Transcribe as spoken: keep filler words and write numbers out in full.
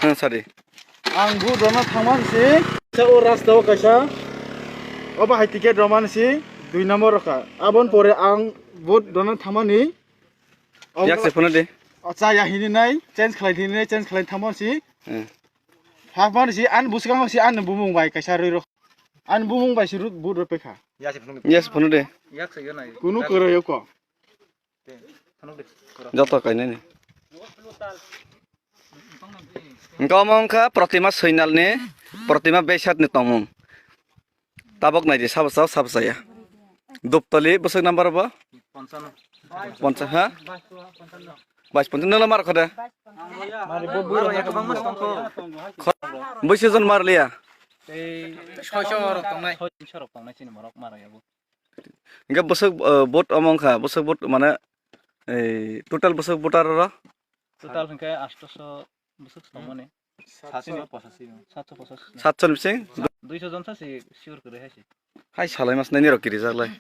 Ang sadi. Ang vote rwna thangmani si, sa o rasta o kaisa. Obo hai ticket rwmani si, dui number rokha. Aboni pore ang vote rwna thangmani. Yak se phone de. Acha ya hini nai, change khlai hini nai, change khlai thangmani si. Hmm. Hapmani si, an bwskango si, an bumung bai kaisa rwi rok. An bumung bai si vote rw pekha. Yes, phone de. Kunu kwrwi ko. Joto kainani. Engka omo wngkha Protima Soinalni, Protima Besatni tongmung. Tabok naidi, sabo sao, sabo saya. Duptali bwswk number bo? Poncha, ha? Bais poncha, nolo mar khode? Buisu jon mar liya? Engka bwswk, eh, vote omo wngkha, bwswk vote mane, eh, total bwswk voter ro? Total hwnkhe astoso bwswk tongmani. Satso pochashi. Satso pochashi. Satso ni bising? Duiso jon sa si sure kwrwi hai si. Hai salai mas nai nirok kiri jaklai.